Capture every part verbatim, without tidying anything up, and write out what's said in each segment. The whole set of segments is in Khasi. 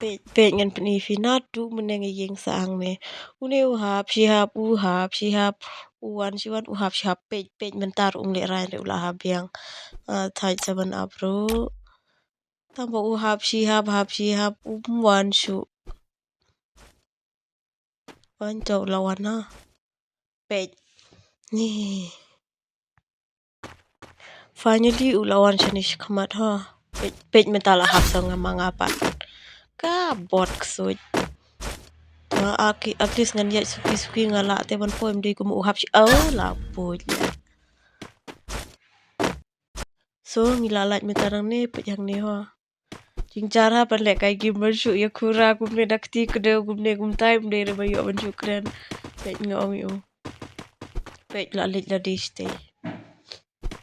Peit, peit ngan pyni phi naduh mynne nga ïeng sa hangne. Une u hap shi hap, u hap shi hap, u wan shi wan, u hap shi hap, peit, peit mynta ruh um lehrain re u la hap biang. Ah, thait sa ban ap ruh. Tang ba u hap shi hap, hap shi hap, um wan shuh. Wan to u la wan ha. Peit. Ni. Finally u la wan shane shakhmat ha. Peit, peit mynta la hap sa nga ma nga pat. Ka bot ksuid. Nga aki, at least ngan ïaid suki suki nga lah te ban poi, ym dei kum u hap shi. Oh, la buit. So ngi la lait mynta nangne, peit hangne ho. Jingjar ha ban lehkai game ban shu ïa khura kumne da kti kdew kumne kumtai, ym dei re ba ïoh ban shu kren. Peit nga ong ïa u. Peit la leit la dei shatei.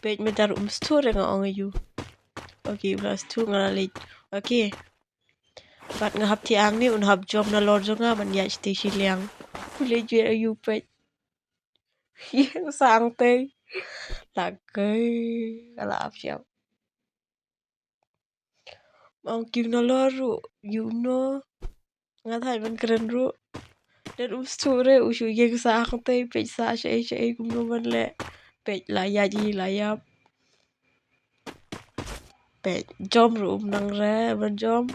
Peit mynta ruh um sthu re nga ong ïa u. Okay, u la sthu nga la leit. Okay. Bad nga hap thiah hangne, un hap jump nalor jong nga ban ïaid shatei shiliang. U leit jwet ïa u peit. Ïeng sa hangtei. La kei, ka la ap siap. Ong kim nalor ruh, you know. Nga thait ban kren ruh. Dang um sthu re, u shu ïeng sa hangtei, peit sa shaei shaei kumno ban leh. Peit la ïaid hi la ïap. Peit jump ruh um nang re ban jump.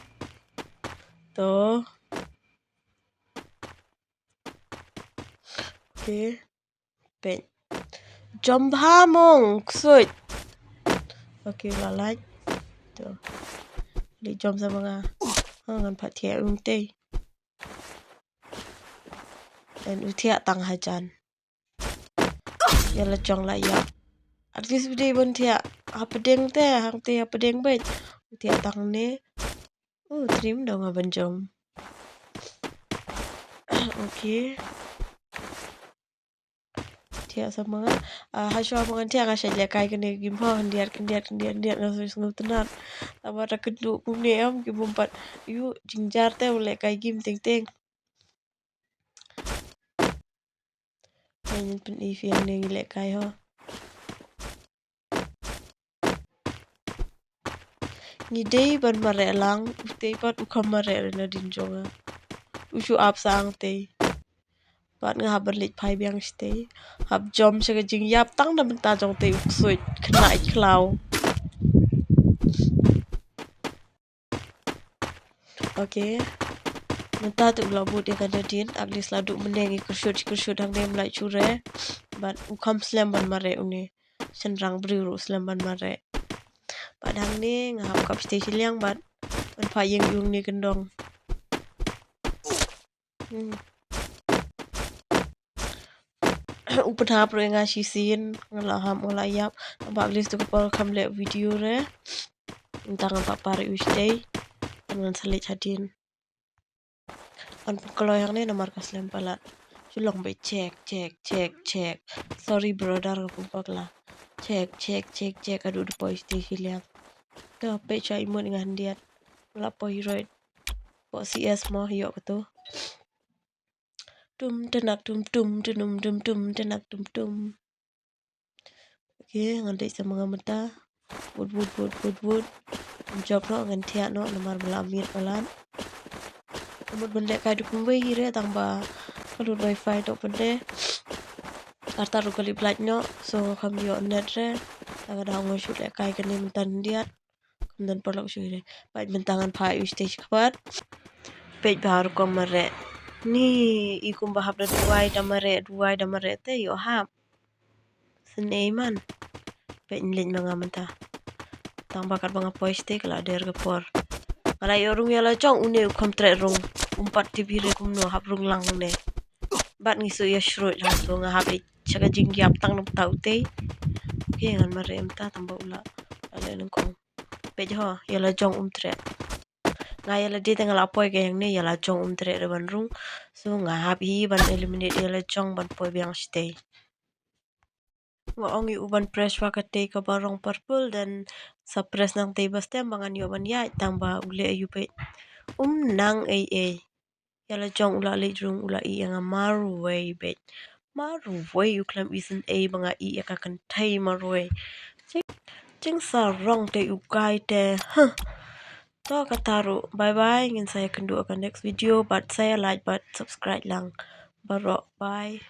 To. Okay. Peit. Jump bha mong, ksuid. Okay, la lait. To. Leit jump sa ma nga. Ha, ngan pat thiah ïa u tei. Dang u thiah tang hajan. Ïa la jong la ïap. At least u dei ban thiah hapdeng te, hangtei hapdeng beit. U thiah tang ne. U trim dang nga ban jump. Okay. Thiah sa ma nga. Ah, ha shuwa ba ngan thiah nga shait lehkai kane ka game ho, khyndiat khyndiat khyndiat khyndiat nga shu sngewtynnat. Tangba da kynduh kumne em, ki bym pat ïoh jingjar te ban lehkai game teng teng. Ngan pyni phi hangne ngi lehkai ho. Ngi dei ban mareh lang, utei pat u kham mareh re na dien jong nga. U shu ap sa hangtei. Bad nga hap ban leit phai biang shatei. Hap jump sha ka jingïap tang na bynta jong tei u ksuid khynnah khlaw. Okay. Mynta te u la bud ïa ka nadien, at least la duh mynne ngi kyrshut kyrshut hangne ym lait shuh re. Bad u kham slem ban mareh une. Shynrang briew ruh slem ban mareh. Bad hangne nga hap kap shatei shiliang bad ban phah ïeng ïa une kyndong. Hmm. U pynhap ruh ïa nga shisien, nga la hap nga la ïap. Tangba at least to ka por kham leh video re. Mynta ngan pat par ïa u shatei. Ngan sa leit hadien. Ngan pynkloi hangne namar ka slem palat. Shu long beit check check check check. Sorry brother ka pynpakla. Check check check check, haduh da poi shatei shiliang. To peit sha i mut nga hyndiat. La poi hi roit. Poi C S mo ïoh katu. Tum tanak tum tum tunum tum tum tanak tum tum. Okay, ngan dei sa ma nga mynta. Wut wut wut wut wut. Jop noh ngan thiah noh namar ba la miet palat. Mut ban lehkai da kumwei hi re tangba ka lut wifi to pynte. Arta ruh ka lip light noh so kham ïoh net re. Ta ka daw nga shu lehkai kane mynta hyndiat. Kham don paralok shuh re. Peit mynta ngan phah ïa u shatei shakhmat. Peit ba ha rukom mareh. Ni i kumba hap da duwai da mareh, duwai da mareh te ïoh hap. Sngewbha man. Peit ngi leit ma nga mynta. Tangba katba nga poi shatei ka la der ka por. Nga la ïoh rung ïa la jong une u kham treh rung. Um pat tip hi re kumno hap rung lang ne. Bad ngi shu ïa shrut ha to nga hap ïa sha ka jingïap tang na bynta utei. Okay, ngan mareh mynta tangba u la leh nyngkong. Peit ho, ïa la jong um treh. Nga ïa lade te nga la poi ka hangne, ïa la jong um treh re ban rung. So nga hap hi ban eliminate ïa la jong ban poi biang shatei. Nga ong ïa u ban press shuwa katei kaba rong purple, then sa press nangtei ba stem ba ngan ïoh ban ïaid, tangba u leh aïu peit. Um nang ei ei. Ïa la jong u la leit rung, u la ïeh ïa nga marwei beit. Marwei u khlem isynei ba nga ïeh ïa ka kynthei marwei. Jing, jingsarong te u guy te. Huh. To kata ruh, bye bye, ngin sa ïakynduh ha ka next video, bad sa ïa like bad subscribe lang. Baroh, bye.